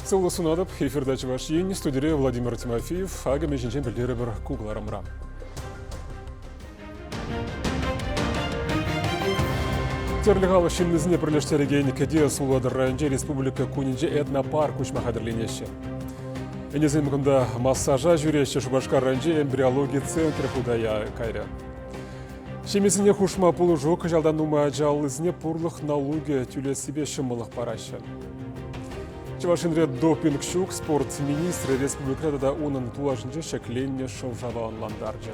Сывлӑх сунатӑп. Эфирта Чӑваш Ен. Студире Владимир Тимофеев. Акӑ мӗн ҫинчен пӗлтерӗпӗр ку кӑларӑмра. Тӗрлӗ халӑх ҫыннисене пӗрлештерекен кӗтес Улатӑр районӗнче Республика кунӗнче этнопарк уҫма хатӗрленеҫҫӗ. Ӗнесем кунта массажа ҫӳреҫҫӗ. Шупашкар районӗнчи эмбриологи центрӗ хута кайрӗ. Ҫемьесене хушма пулӑшу кӑҫалтан нумай ачаллисене пурлӑх налукӗ тӳлессипе ҫӑмӑллӑх параҫҫӗ. Чӑваш Енре допинг ҫук, спорт министрӗ республикӑра тата унӑн тулашӗнче ҫӗкленнӗ шӑв-шава ӑнлантарчӗ.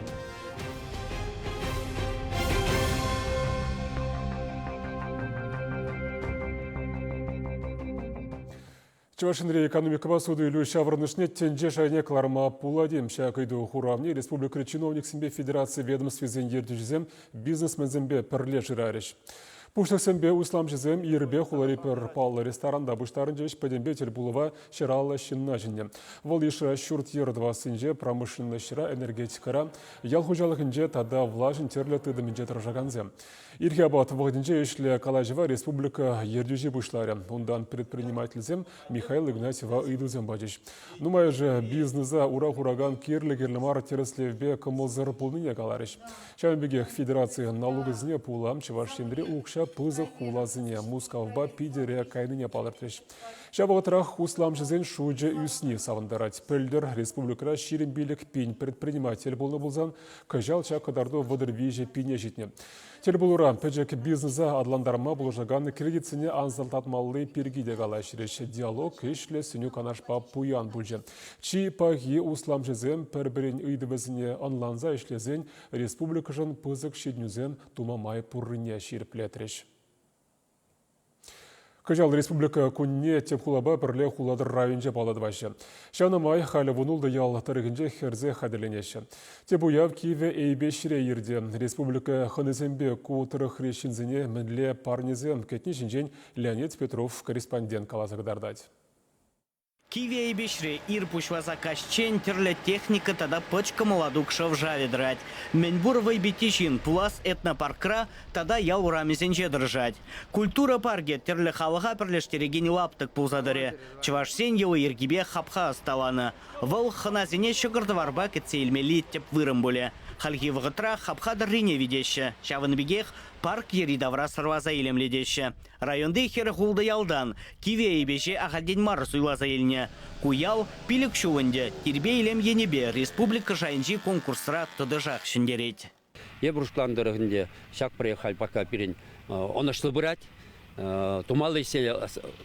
Чӑваш Енри экономикӑпа суту-илӳ ҫаврӑнӑшне тӗнче шайне кӑларма пулать-им? Ҫак ыйту хуравне республикӑри чиновниксемпе федераци ведомствисен ертӳҫисем бизнесменсемпе пӗрле шырарӗҫ. Пуҫлӑхсемпе усламҫӑсем ирпе хулари пӗр паллӑ ресторанта пуҫтарӑнчӗҫ, пӗтӗмпе тӗлпулӑва ҫӑраллӑ ҫынна чӗннӗ. Вӑл йышра ҫурт-йӗр тӑвассинче, промышленноҫра, энергетикӑра, ял хуҫалӑхӗнче тата влаҫӑн тӗрлӗ тытӑмӗнче тӑрӑшакансем. Ирхи апат вӑхӑтӗнче ӗҫлӗ калаҫӑва республика ертӳҫи пуҫларӗ. Унтан предпринимательсем Михаил Игнатьева ыйтусем пачӗҫ. Нумайӑшӗ бизнеса ура хуракан кирлӗ-кирлӗ мар тӗрӗслевпе кӑмӑлсӑр пулнине каларӗҫ. Ҫавӑн пекех федераци налукӗсене пула Чӑваш Енри укҫа пысӑк хуласене Мускавпа Питӗре кайнине палӑртрӗҫ. Ҫав вӑхӑтрах усламҫӑсен шучӗ ӳсни савӑнтарать. Пӗлтӗр республикӑра 25 пин предприниматель пулнӑ пулсан, кӑҫал ҫак кӑтарту 33 пине ҫитнӗ. Тӗлпулура пӗчӗк бизнеса аталантарма пулӑшакан кредитсене ансӑрлатмалли пирки те калаҫрӗҫ. Диалог ӗҫлӗ сӗнӳ-канашпа пуян пулчӗ. Чи пахи усламҫӑсем пӗр-пӗрин ыйтӑвӗсене ӑнланса ӗҫлесен республикӑшӑн пысӑк ҫитӗнӳсем тума май пуррине ҫирӗплетрӗҫ. Кӑҫал Республика кунне тӗп хулапа пӗрле Улатӑр районӗнче паллӑ тӑваҫҫӗ. Ҫавна май халӗ вунултӑ ял тӑрӑхӗнче хӗрсе хатӗрленеҫҫӗ. Тӗп уяв Кивӗ Эйпеҫре иртӗ. Республика хӑнисемпе ку тӑрӑхри ҫынсене мӗнле парнесем кӗтни ҫинчен Леонид Петров корреспондент каласа кӑтартать. Кивӗ Эйпеҫре ир пуҫласа каҫчен тӗрлӗ техника тата пӑчкӑ мӑлатук шӑв-шавӗ тӑрать. Мӗнпур вӑйпитти ҫын пулас этнопаркра тата ял урамӗсенче тӑрӑшать. Культура паркӗ тӗрлӗ халӑха пӗрлештерекен лаптӑк пулса тӑрӗ. Чӑвашсен йӑли-йӗркипе хапха ӑсталанӑ. Вӑл хӑнасене ҫӑкӑр-тӑварпа кӗтсе илмелли тӗп вырӑн пулӗ. Хальхи вӑхӑтра хапха тӑррине витеҫҫӗ. Ҫавӑн пекех парк йӗри-тавра сӑрласа илемлетеҫҫӗ. Районти 46 ялтан Кивӗ Эйпеҫе ахальтен мар суйласа илнӗ. Ку ял пилӗк ҫул ӗнтӗ тирпей-илем енӗпе республика шайӗнчи конкурсра тӑтӑшах ҫӗнтерет. Эпир Шутлан тӑрӑхӗнче ҫак проект халь пока пирӗн ӑнӑҫлӑ пырать. Тумалли ӗҫсене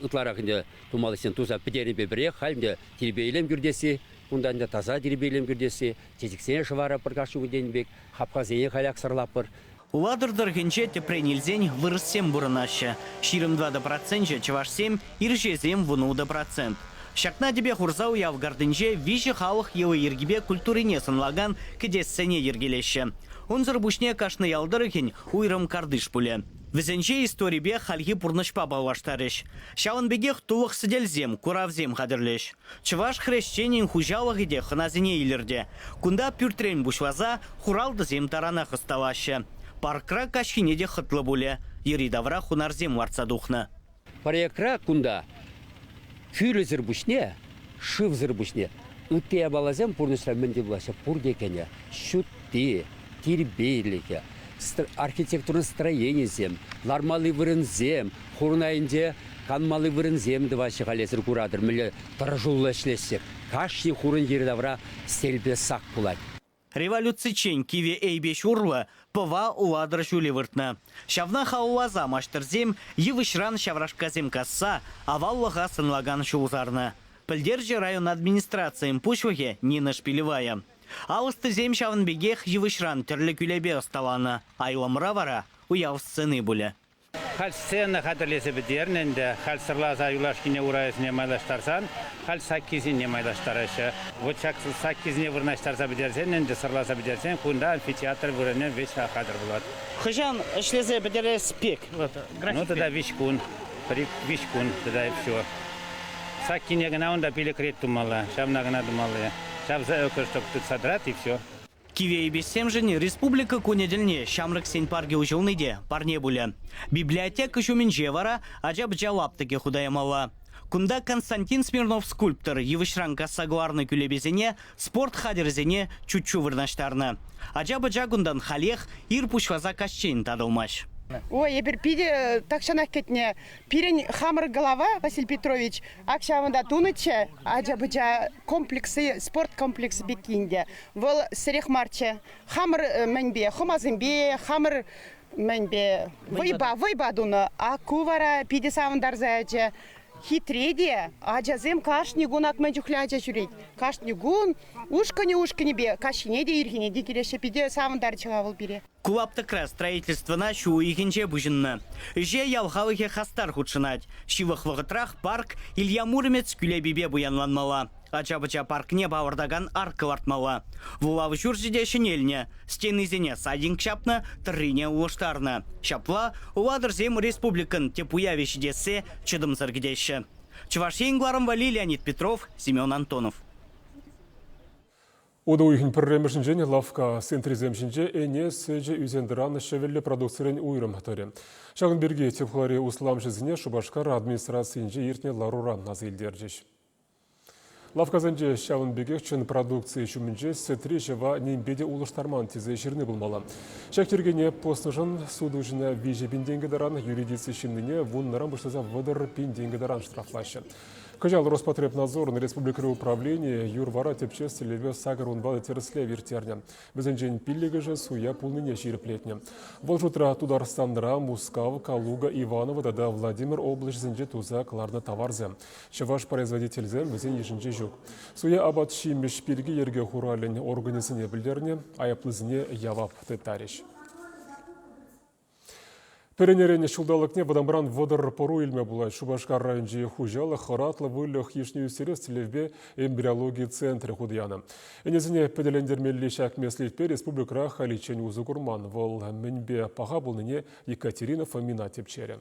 ытларах ӗнтӗ тумалли ӗҫсене туса пӗтернипе пӗрех халь ӗнтӗ тирпей-илем кӳртесси, унта ӗнтӗ таса тирпей-илем кӳртесси, чечексене шӑварӑпӑр кашни тенӗ пек, хапхасене халях сӑрлатпӑр. Улатӑр тӑрӑхӗнче тӗпрен илсен вырӑссем пурӑнаҫҫӗ. 24 проценчӗ чӑвашсем, ирҫесем 16 процент. Ҫакна тӗпе хурса уяв картинче виҫӗ халӑх йӑли-йӗркипе культурине сӑнлакан кӗтессене йӗркелеҫҫӗ. Унсӑр пуҫне кашни ял тӑрӑхӗн уйрӑм картиш пулӗ. Вӗсенче историпе хальхи пурнӑҫпа паллаштарӗҫ. Ҫавӑн пекех тулӑх сӗтелсем, куравсем хатӗрлӗҫ. Чӑваш хресченӗн хуҫалӑхӗ те хӑнасене илӗртӗ. Кунта пӳртрен пуҫласа хуралтӑсем таранах ӑсталаҫҫӗ. Паркра каҫхине те хӑтлӑ пулӗ. Йӗри-тавра хунарсем лартса тухнӑ. Проектра кунта кӳлӗсӗр пуҫне, шывсӑр пуҫне ытти япаласем пурнӑҫра мӗн те пулаҫҫӗ, пурте кӗнӗ. Ҫутти, тирпейлӗхӗ, архитектура строенисем, лармалли вырӑнсем, хурӑн айӗнче канмалли вырӑнсем тӑваҫҫӗ халь эсир куратӑр, мӗнле тӑрӑшуллӑ ӗҫлеҫҫӗ. Кашни хурӑн йӗри-тавра сельпе сак пулать. Революциччен Кивӗ Эйпеҫ урлӑ Пӑва Улатӑр ҫулӗ выртнӑ. Ҫавна халалласа маҫтӑрсем йывӑҫран ҫаврашкасем касса аваллӑха сӑнлакан ҫул сарнӑ, пӗлтерчӗ район администрацийӗн пуҫлӑхӗ Нина Шпилевая. Ал ӑстисем ҫавӑн пекех йывӑҫран тӗрлӗ кӳлепе ӑсталанӑ. Айлӑмра вара уяв сцени пулӗ. Халь сцена хатӗрлесе пӗтернӗ ӗнтӗ. Халь сӑрласа юлашкине урайӗсене майлаштарсан, халь саккисене майлаштараҫҫӗ. Вот ҫак саккисене вырнаҫтарса пӗтерсен ӗнтӗ, сӑрласа пӗтерсен, кунта амфитеатр вырӑнӗ веҫ хатӗр пулать. Хӑҫан ӗҫлесе пӗтерес пек? Вот, Ну, тата виҫ кун. Пӗр-ик виҫ кун тата и все. Саккине кӑна унта пилӗк рет тумалла, ҫавна кӑна тумалла. Ҫав чтоб тытса тӑрать и все. Кивӗ Эйпеҫсемшӗн Республика кунӗ тӗлне Ҫамрӑксен паркӗ уҫӑлни те парне пулӗ. Библиотека ҫумӗнче вара ача-пӑча лаптӑкӗ хута ямалла. Кунта Константин Смирнов скульптор йывӑҫран касса кӑларнӑ кӳлепесене, спорт хатӗрӗсене чуччу вырнаҫтарнӑ. Ача-пӑча кунтан халех ир пуҫласа каҫчен татӑлмасть. Ой, эпир питӗ тахҫанах кӗтнӗ. Пирӗн хамӑр глава Василий Петрович ак ҫавӑнта тунӑччӗ ача-пӑча комплексӗ, спорт комплексӗ пекки ӗнтӗ. Вӑл сӗрех марччӗ. Хамӑр мӗнпе, хӑмасемпе, хамӑр мӗнпе вӑйпа, вӑйпа тунӑ. А ку вара питӗ савӑнтарса ячӗ. Хитре те, ачасем кашни кун ак мӗн чухлӗ ача ҫӳрет. Кашни кун ушкӑнӗ-ушкӑнӗпе каҫхине те, ирхине те килеҫҫӗ. Питӗ савӑнтарчӗ-ха вӑл пире. Ку лаптӑкра строительствӑна ҫу уйӑхӗнче пуҫӑннӑ. Ӗҫе ял халӑхӗ хастар хутшӑнать. Ҫывӑх вӑхӑтрах парк Илья Муромец кӳлепипе пуянланмалла. Ача-пӑча паркне палӑртакан арка лартмалла. Вулав ҫурчӗ те ҫӗнелнӗ. Стенисене сайдинг ҫапнӑ, тӑррине улӑштарнӑ. Ҫапла Улатӑрсем республикӑн тӗп уявӗ ҫитессе чӑтӑмсӑр кӗтеҫҫӗ. Чӑваш Ен кӑларӑм валли Леонид Петров, Семен Антонов. Утӑ уйӑхӗн пӗрремӗшӗнчен лавкка сентрисем ҫинче ӗне сӗчӗ ӳсен-тӑран ҫӑвӗллӗ продукцирен уйрӑм тӑрӗ. Ҫакӑн пирки тӗп хулари усламҫӑсене Шупашкар администрацийӗнче иртнӗ ларура аса илтерчӗҫ. Лавккасенче ҫавӑн пекех чӑн продукци ҫумӗнче сӗтри ҫӑва нимпе те улӑштарман тесе ҫырни пулмалла. Ҫак йӗркене пӑснӑшӑн сутуҫӑна 3 000 тенкӗ таран, юридици ҫыннине вуннӑран пуҫласа 30 000 тенкӗ таран штрафлаҫҫӗ. Кӑҫал Роспотребнадзорӑн республикӑри управленийӗ юр-вара тӗпчес тӗллевпе сакӑр унпа тӗрӗслев ирттернӗ. Вӗсенчен пиллӗкӗшӗ суя пулнине ҫирӗплетнӗ. Вӑл шутра Тутарстанра, Мускав, Калуга, Иваново тата Владимир облаҫӗсенче туса кӑларнӑ таварсем. Чӑваш производительсем вӗсен йышӗнче ҫук. Суя апат-ҫимӗҫ пирки йӗрке хуралӗн органӗсене пӗлтернӗ, айӑплисене явап тыттарӗҫ. Пӗренерен ҫулталӑкне вӑтамран 30 пӑру илме пулать. Шупашкар районӗнчи хуҫалӑх хӑратлӑ выльӑх йышне ӳстерес тӗллевпе эмбриологи центрӗ хута янӑ. Ӗнесене пӗтӗлентермелли ҫак меслетпе республикӑра халиччен усӑ курман. Вӑл мӗнпе паха пулнине Екатерина Фомина тӗпчерӗ.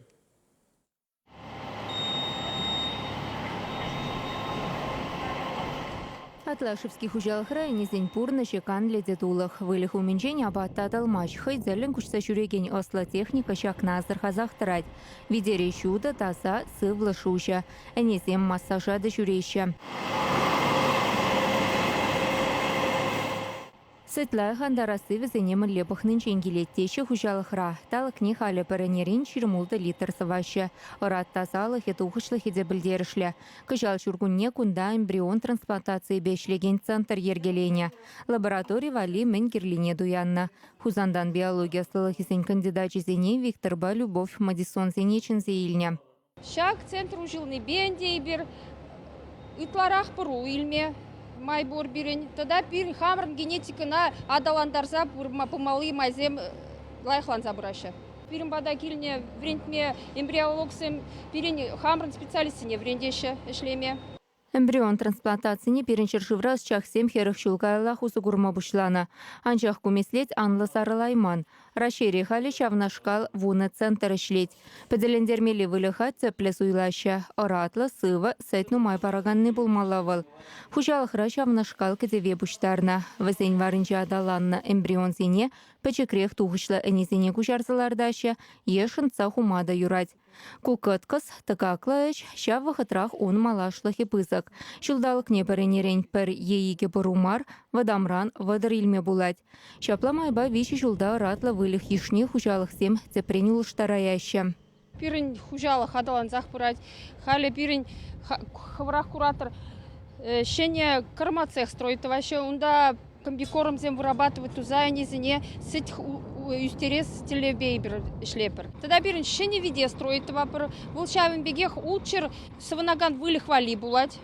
Атлашевский хуҫалӑхра ӗнесен пурнӑҫӗ канлӗ те тулӑх. Выльӑх умӗнчен апат татӑлмасть. Хӑй тӗллӗн куҫса ҫӳрекен ӑслӑ техника ҫакна асӑрхасах тӑрать. Витере ҫутӑ, таса, сывлӑш уҫӑ. Ӗнесем массажа та ҫӳреҫҫӗ. Сӗт лайӑх антарасси вӗсене мӗнле пӑхнинчен килет теҫҫӗ хуҫалӑхра. Талӑкне халӗ пӗр ӗнерен 26 литр сӑваҫҫӗ. Ӑрат тасалӑхӗ, тухӑҫлӑхӗ те пӗлтерӗшлӗ. Кӑҫал ҫуркунне кунта эмбрион трансплантацийӗпе ӗҫлекен центр йӗркеленӗ. Лаборатори валли мӗн кирлине туяннӑ. Хусантан биологи ӑслӑлӑхӗсен кандидачӗсене Викторпа Любовь Мадисонсене чӗнсе илнӗ. Ҫак центр уҫӑлнипе ӗнтӗ эпир ытларах пӑру илме май пур пирӗн. Тата пирӗн хамӑрӑн генетикӑна аталантарса пымалли майсем лайӑхланса пыраҫҫӗ. Пирӗн пата килнӗ вӗрентме эмбриологсем пирӗн хамӑрӑн специалистсене вӗрентеҫҫӗ ӗҫлеме. Эмбрион трансплантацине пирӗн ҫӗршывра ӑсчахсем 40 ҫул каяллах усӑ курма пуҫланӑ. Анчах ку меслет анлӑ сарӑлайман. Раҫҫейре халӗ ҫавнашкал вунӑ центр ӗҫлет. Пӗтӗлентермелли выльӑха тӗплӗ суйлаҫҫӗ. Ӑратлӑ, сывӑ, сӗт нумай параканни пулмалла вӑл. Хуҫалӑхра ҫавнашкал кӗтӗве пуҫтарнӑ. Вӗсен варринче аталаннӑ эмбрионсене пӗчӗкрех тухӑҫлӑ ӗнесене куҫарса лартаҫҫӗ е шӑнтса хума та юрать. Ку кӑткӑс, тӑкаклӑ ӗҫ, ҫав вӑхӑтрах ун малашлӑхӗ пысӑк. Ҫулталӑкне пӗр ӗнерен пӗр е икӗ пӑру мар, вӑтамран 30 илме пулать. Ҫапла майпа виҫӗ ҫулта ӑратлӑ выльӑх йышне хуҫалӑхсем тӗпрен улӑштараяҫҫӗ. Пирӗн хуҫалӑх аталансах пырать. Халӗ пирӗн хӑвӑрах куратӑр, ҫӗнӗ кормоцех строить тӑваҫҫӗ. Унта комбикормсем вырабатывать туса ӗнесене сӗт ӳстерес тӗллевпе эпир ӗҫлетпӗр. Тата пирӗн ҫӗнӗ вите строить тӑватпӑр. Вӑл ҫавӑн пекех ултҫӗр сӑвӑнакан выльӑх валли пулать.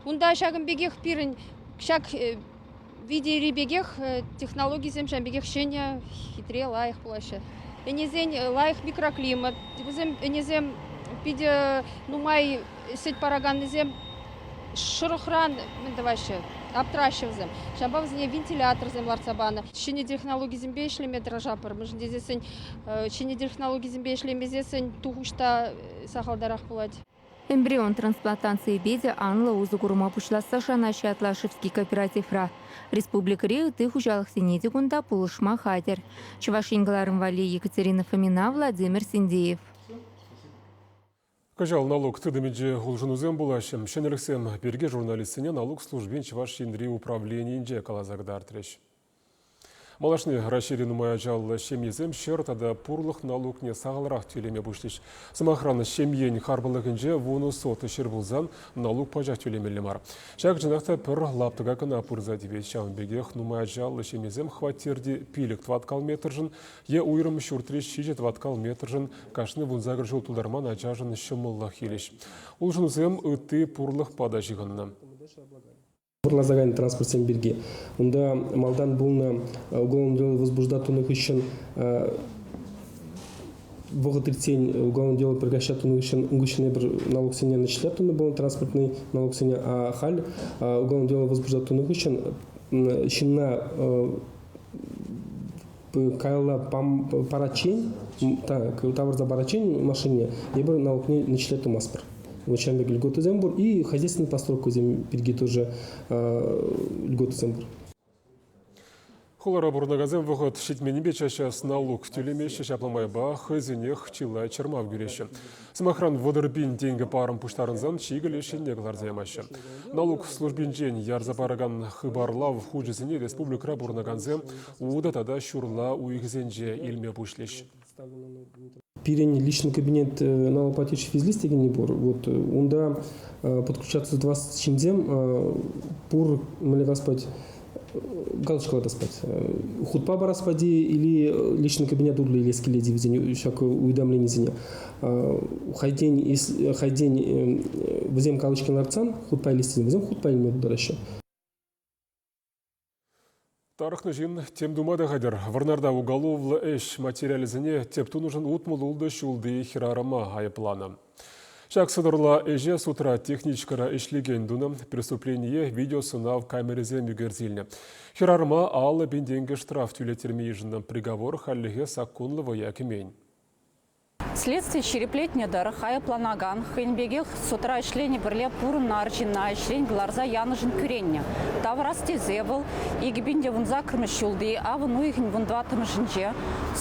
Унта ҫакӑн пекех пирӗн ҫак витери пекех технологисем ҫавӑн пекех ҫӗнӗ, хитре, лайӑх пулаҫҫӗ. Ӗнесен лайӑх микроклимат. Вӗсем ӗнесем питӗ нумай сӗт параканнисем шӑрӑхран мӗн тӑваҫҫӗ, аптӑраҫҫӗ вӗсем. Ҫавӑнпа вӗсене вентиляторсем лартса панӑ. Ҫӗнӗ технологисемпе ӗҫлеме тӑрӑшатпӑр. Мӗншӗн тесессӗн ҫӗнӗ технологисемпе ӗҫлемесессӗн тухӑҫ та сахалтарах пулать. Эмбрион трансплантацийӗпе те анлӑ усӑ курма пуҫласса шанаҫҫӗ Атлашевский кооперативра. Республикӑри ытти хуҫалӑхсене те кунта пулӑшма хатӗр. Чӑваш Ен кӑларӑм валли Екатерина Фомина, Владимир Синдеев. Кӑҫал налук тытӑмӗнче улшӑнусем пулаҫҫӗ. Ҫӗнӗлӗхсем пирки журналистсене налук службин Чӑваш Енри управленийӗнче каласа кӑтартрӗҫ. Малашне Раҫҫейри нумай ачаллӑ ҫемьесем ҫӗр тата пурлӑх налукне сахалрах тӳлеме пуҫлӗҫ. Сӑмахран, ҫемьен харпӑрлӑхӗнче 10 сот ҫӗр пулсан налук пачах тӳлемелле мар. Ҫак чӑнах та пӗр лаптӑка кӑна пырса тивет. Ҫавӑн пекех нумай ачаллӑ ҫемьесем хваттерти 5 тӑваткал метршӑн е уйрӑм ҫуртри 7 тӑваткал метршӑн кашни 18 ҫул тултарман ачашӑн ҫӑмӑллӑх илӗҫ. Улшӑнусем ытти пурлӑхпа та ҫыхӑннӑ. Вӑрласа кайнӑ транспортсем пирки. Унта малтан пулнӑ уголовное дело возбуждать тунӑ хыҫҫӑн вӑхӑт иртсен уголовное дело прекращать тунӑ хыҫҫӑн ун хыҫҫӑн эпир налогсене начислять тунӑ пулнӑ, транспортный налогсене, а халь уголовное дело возбуждать тунӑ хыҫҫӑн ҫынна каялла параччен, тавӑрса параччен машине эпир налогне начислять тумастпӑр. Вот ҫавӑн пек льготӑсем пур. И хозяйственный постройкӑсем пирки тоже льготӑсем пур. Хулара пурӑнакансем вӑхӑт ҫитменнипе час-час налук тӳлемеҫҫӗ, ҫапла майпа хӑйсенех чылай чӑрмав кӳреҫҫӗ. Сӑмахран, 30 000 тенкӗ парӑм пуҫтарӑнсан чикӗ леш енне кӑларса ямаҫҫӗ. Налук службинчен ярса паракан хыпарлав хучӗсене республикӑра пурӑнакансем утӑ тата ҫурла уйӑхӗсенче илме пуҫлӗҫ. Пирӗн личный кабинет налогоплательщик физлиц текенни пур. Вот унта подключаться тӑвас ҫынсем пур, мӗнле калас пулать, галочка лартас пулать. Хутпа парас пулать-и или личный кабинет урлӑ илес килет-и вӗсен ҫак уведомленисене. Хайден, хайден вӗсем галочка лартсан хутпа илес тесен вӗсем хутпа илме пултараҫҫӗ. Тарӑхнӑ ҫын тем тума та хатӗр. Вӑрнарта уголовлӑ ӗҫ материалӗсене тӗп тунӑшӑн 66 ҫулти хӗрарӑма айӑпланӑ. Ҫак сӑтӑрла ӗҫе судра техничкӑра ӗҫлекен тунӑ. Преступление видеосӑнав камерисем ӳкерсе илнӗ. Хӗрарӑма 50 000 тенкӗ штраф тӳлеттерме йышӑннӑ. Приговор хальлӗхе саккунлӑ вӑя кӗмен. Следстви ҫирӗплетнӗ тӑрӑх, айӑпланакан хӑйӗн пекех судра ӗҫленӗ пӗрле пурӑннӑ арҫынна ӗҫрен кӑларса янӑшӑн кӳреннӗ. Тавӑрас тесе вӑл 2018 ҫулти авӑн уйӑхӗн 14-мӗшӗнче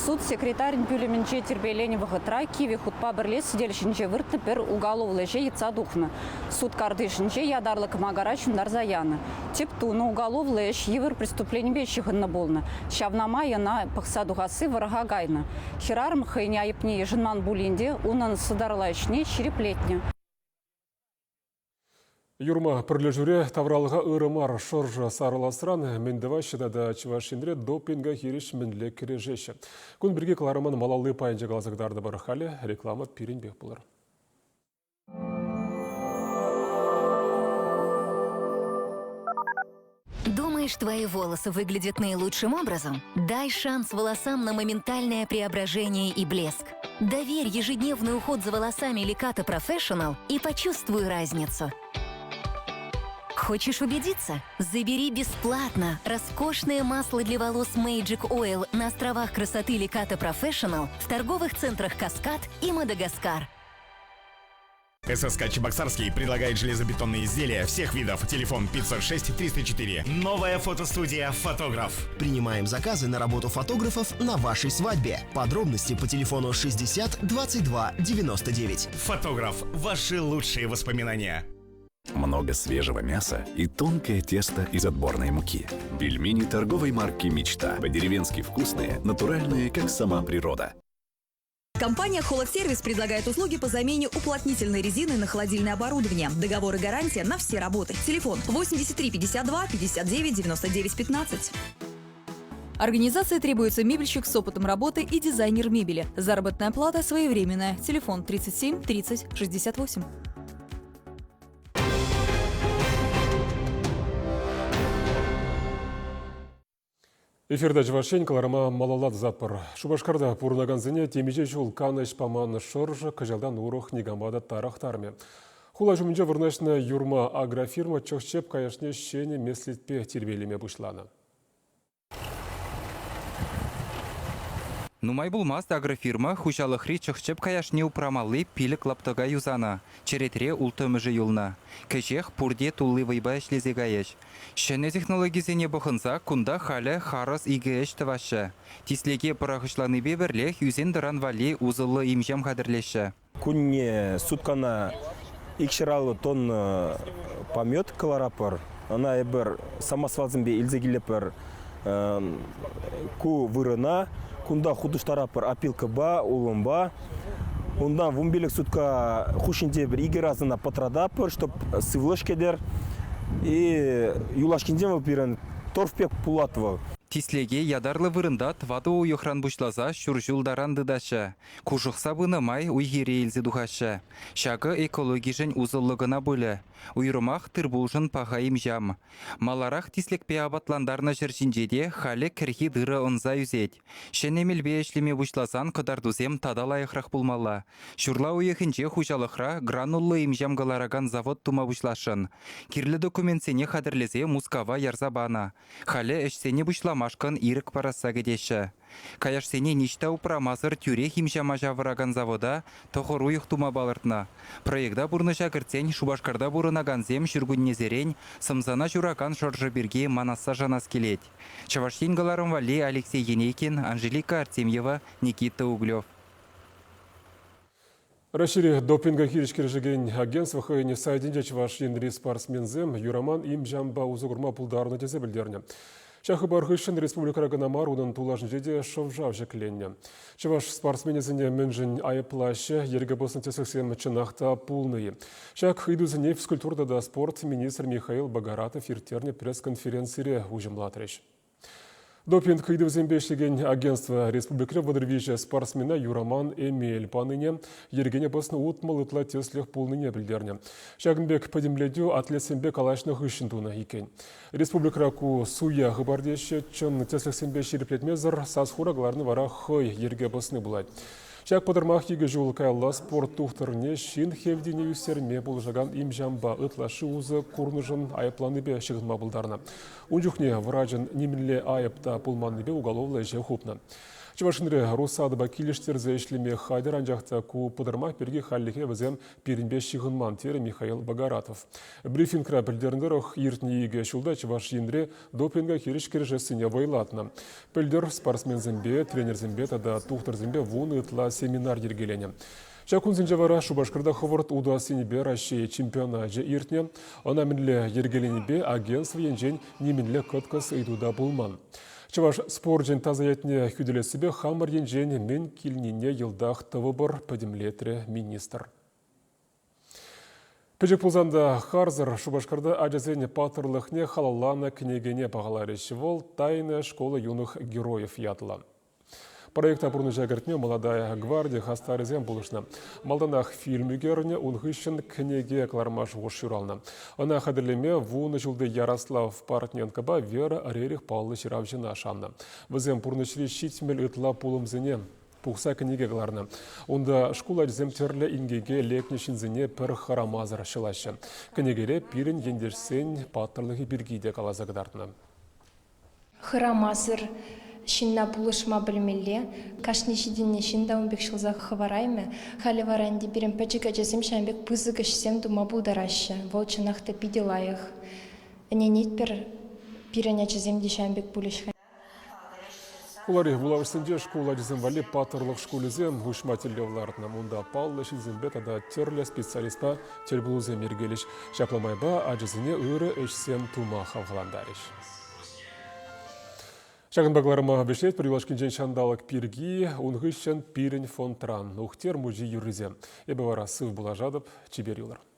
суд секретарӗн пӳлӗмӗнче тирпейленӗ вӑхӑтра кивӗ хутпа пӗрле сӗтел ҫинче выртнӑ пӗр уголовлӑ ӗҫе йӑтса тухнӑ. Суд картишӗнче ятарлӑ кӑмакара ҫунтарса янӑ. Тӗп тунӑ уголовлӑ ӗҫ йывӑр преступленипе ҫыхӑннӑ пулнӑ. Ҫавна май ӑна пӑхса тухасси вӑраха кайнӑ. Хӗрарӑм хӑйӗн айӑпне йышӑнман пулин те унӑн сӑтӑрла ӗҫне ҫирӗплетнӗ. Юрма пӗрлешӳре тавралӑха ырӑ мар шӑршӑ сарӑласран мӗн тӑваҫҫӗ тата Чӑваш Енре допинга хирӗҫ мӗнле кӗрешеҫҫӗ? Кун пирки кӑларӑмӑн малалли пайӗнче каласа кӑтартӑпӑр. Халӗ реклама пирӗнпех пулӑр. Думаешь, твои волосы выглядят наилучшим образом? Дай шанс волосам на моментальное преображение и блеск. Доверь ежедневный уход за волосами Леката Professional и почувствуй разницу. Хочешь убедиться? Забери бесплатно роскошное масло для волос Magic Oil на островах красоты Леката Professional в торговых центрах «Каскад» и «Мадагаскар». ССК Чебоксарский предлагает железобетонные изделия всех видов. Телефон 506 304. Новая фотостудия «Фотограф». Принимаем заказы на работу фотографов на вашей свадьбе. Подробности по телефону 60 22 99. «Фотограф». Ваши лучшие воспоминания. Много свежего мяса и тонкое тесто из отборной муки. Пельмени торговой марки «Мечта». По-деревенски вкусные, натуральные, как сама природа. Компания «Холодсервис» предлагает услуги по замене уплотнительной резины на холодильное оборудование. Договор и гарантия на все работы. Телефон 83 52 59 99 15. Организации требуется мебельщик с опытом работы и дизайнер мебели. Заработная плата своевременная. Телефон 37 30 68. Эфирта Чӑваш Ен кӑларӑма малалла тӑсатпӑр. Шупашкарта пурӑнакансене темиҫе ҫул канӑҫ паман шӑршӑ кӑҫалтан урӑх никама та тарӑхтармӗ. Хула ҫумӗнче вырнаҫнӑ Юрма агрофирма чӑх-чӗп каяшне ҫӗнӗ меслетпе тирпейлеме пуҫланӑ. Нумай пулмасть агрофирма хуҫалӑхри чӑх-чӗп каяшне упрамалли 5 лаптӑка юсанӑ. Черетре улттӑмӗшӗ юлнӑ. Кӗҫех пурте тулли вӑйпа ӗҫлесе кайӗҫ. Ҫӗнӗ технологисене пӑхӑнса кунта халӗ харӑс икӗ ӗҫ тӑваҫҫӗ. Тислӗке пӑрахӑҫланипе пӗрлех ӳсен-тӑран валли усӑллӑ им-ҫам хатӗрлеҫҫӗ. Кунне суткана 250 тонна помет кӑларатпӑр. Ӑна эпир самосвалсемпе илсе килетпӗр ку вырӑна. Кунта хутӑштаратпӑр опилкӑпа, улӑмпа. Унтан вунпилӗк сутка хушшинче пӗр икӗ раз ӑна пӑтрататпӑр, чтоб сывлӑш кӗтӗр. И юлашкинчен вӑл пирӗн торф пек пулать вӑл. Тислӗке ятарлӑ вырӑнта тӑватӑ уйӑхран пуҫласа ҫур ҫул таран тытаҫҫӗ. Кушӑхса пынӑ май уй-хире илсе тухаҫҫӗ. Ҫакӑ экологишӗн усӑллӑ кӑна пулӗ. Уйрӑмах тыр-пулшӑн паха им-ҫам. Маларах тислӗкпе апатлантарнӑ ҫӗр ҫинче те халӗ кӗрхи тырӑ ӑнса ӳсет. Ҫӗнӗ мелпе ӗҫлеме пуҫласан кӑтартусем тата лайӑхрах пулмалла. Ҫурла уйӑхӗнче хуҫалӑхра грануллӑ им-ҫам кӑларакан завод тума пуҫласшӑн. Кирлӗ документсене хатӗрлесе Мускава ярса панӑ. Халӗ ӗҫсене пуҫламашкӑн ирӗк парасса кӗтеҫҫӗ. Каяшсене ниҫта упрамасӑр тӳрех им-ҫама ҫавӑракан завода тӑхӑр уйӑх тума палӑртнӑ. Проекта пурнӑҫа кӗртсен Шупашкарта пурӑнакансем ҫуркуннесерен сӑмсана ҫуракан шӑршӑ пирки манасса шанас килет. Чӑваш Ен кӑларӑм валли Алексей Енейкин, Анжелика Артемьева, Никита Углев. Раҫҫейре допинга хирӗҫ кӗрешекен агентство хӑйӗн сайтӗнче Чӑваш Енри спортсменсем юраман им-ҫампа усӑ курма пултарнӑ тесе пӗлтернӗ. Ҫак хыпар хыҫҫӑн республикӑра кӑна мар, унӑн тулашӗнче те шӑв-шав ҫӗкленнӗ. Чӑваш спортсменӗсене мӗншӗн айӑплаҫҫӗ, йӗрке пӑснӑ тӗслӗхсем чӑнах та пулнӑ-и? Ҫак ыйтусене физкультура тата спорт министрӗ Михаил Богаратов ирттернӗ пресс-конференцире уҫӑмлатрӗҫ. Допинг ыйтӑвӗсемпе ӗҫлекен агентство республикӑри 33 спортсмена юраман эмел панине, йӗркене пӑснӑ 60 ытла тӗслӗх пулнине пӗлтернӗ. Ҫакӑн пек пӗтӗмлетӳ атлетсемпе калаҫнӑ хыҫҫӑн тунӑ иккен. Республикӑра ку суя хыпар теҫҫӗ, чӑн тӗслӗхсемпе ҫирӗплетмесӗр сас-хура кӑларни вара хӑй йӗрке пӑсни пулать. Ҫак пӑтӑрмах икӗ ҫул каялла спорт тухтӑрне ҫын хевтине ӳстерме пулӑшакан им-ҫампа ытлашши усӑ курнӑшӑн айӑпланипе ҫыхӑнма пултарнӑ. Ун чухне врачӑн нимӗнле айӑп та пулманнипе уголовлӑ ӗҫе хупнӑ. Чӑваш Енре Русадӑпа килӗштерсе ӗҫлеме хатӗр, анчах та ку пӑтӑрмах пирки хальлӗхе вӗсем пирӗнпе ҫыхӑнман, терӗ Михаил Богаратов. Брифингра пӗлтернӗ тӑрӑх, иртнӗ икӗ ҫулта Чӑваш Енре допинга хирӗҫ кӗрешессине вӑйлатнӑ. Пӗлтӗр спортсменсемпе, тренерсемпе тата тухтӑрсемпе вунӑ ытла семинар йӗркеленӗ. Ҫак кунсенче вара Шупашкарта хӑвӑрт утас енӗпе Раҫҫей чемпионачӗ иртнӗ. Ӑна мӗнле йӗркеленипе агентство енчен нимӗнле кӑткӑс ыйту та пулман. Чӑваш спорчӗн таса ятне хӳтӗлессипе хамӑр енчен мӗн килнине йӑлтах тӑвӑпӑр, пӗтӗмлетрӗ министр. Пӗчӗк пулсан та харсӑр Шупашкарта ачасен паттӑрлӑхне халалланӑ кӗнекене пахаларӗҫ. Вӑл «Тайная школа юных героев» ятлӑ. Проекта пурнӑҫа кӗртме Молодая гвардия хастарӗсем пулӑшнӑ. Малтанах фильм ӳкернӗ, ун хыҫҫӑн кӗнеке кӑларма шухӑш ҫуралнӑ. Ӑна хатӗрлеме вунӑ ҫулти Ярослав Портненкопа Вера Рерих паллӑ ҫыравҫӑна шаннӑ. Вӗсем пурнӑҫри 70 ытла пулӑмсене пухса кӗнеке кӑларнӑ. Унта шкул ачисем тӗрлӗ инкеке лекнӗ ҫынсене пӗр хӑрамасӑр ҫӑлаҫҫӗ. Кӗнекере пирӗн ентешсен паттӑрлӑхӗ пирки те каласа кӑтартнӑ. Хӑрамасӑр ҫынна пулӑшма пӗлмелле. Кашни ҫитӗннӗ ҫын та ун пек ҫӑлса хӑвараймӗ. Халӗ вара ӗнтӗ пирӗн пӗчӗк ачасем ҫавӑн пек пысӑк ӗҫсем тума пултараҫҫӗ. Вӑл чӑнах та питӗ лайӑх. Ӗненетпӗр, пирӗн ачасем те ҫавӑн пек пулӗҫ-ха. Хулари вулавӑшсенче шкул ачисем валли паттӑрлӑх шкулӗсем уҫма тӗллев лартнӑ. Унта паллӑ ҫынсемпе тата тӗрлӗ специалистпа тӗлпулусем йӗркелӗҫ. Ҫапла майпа ачасене ырӑ ӗҫсем тума хавхалантарӗҫ. Ҫакӑнпа кӑларӑма вӗҫлетпӗр. Юлашкинчен ҫанталӑк пирки, ун хыҫҫӑн пирӗн фондран Ухтер мучи юррисем. Эпӗ вара сыв пулашатӑп. Чипер юлӑр.